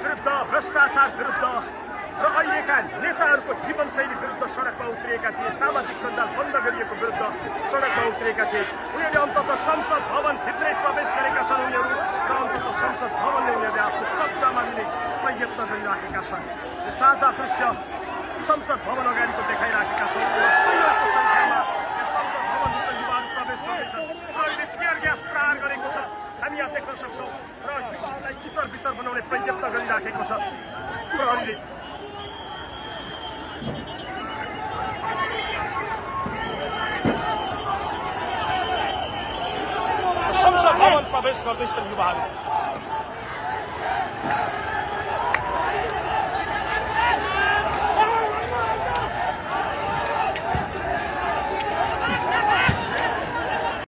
विरुद्ध भ्रष्टाचार विरुद्ध र अहिलेका नेताहरूको जीवनशैली विरुद्ध सडकमा उत्रिएका थिए। सामाजिक सञ्जाल बन्द गरिएको विरुद्ध सडकमा उत्रिएका थिए। उनीहरूले अन्ततः संसद भवन भित्रै प्रवेश गरेका छन् उनीहरू र अन्ततः संसद भवनले उनीहरूले आफ्नो कब्जामा लिने प्रयत्न गरिराखेका छन्। ताजा दृश्य संसद भवन अगाडिको देखाइराखेका छन्। सयौंको सङ्ख्यामा संसद भवनभित्र युवाहरू प्रवेश गर्दैछन् र अहिले टियर ग्यास प्रहार गरेको छ। हामी यहाँ देख्न सक्छौँ र युवाहरूलाई तितर बितर बनाउने प्रयत्न गरिराखेको छ प्रहरीले। संसद भवन प्रवेश गर्दैछन् युवाहरू।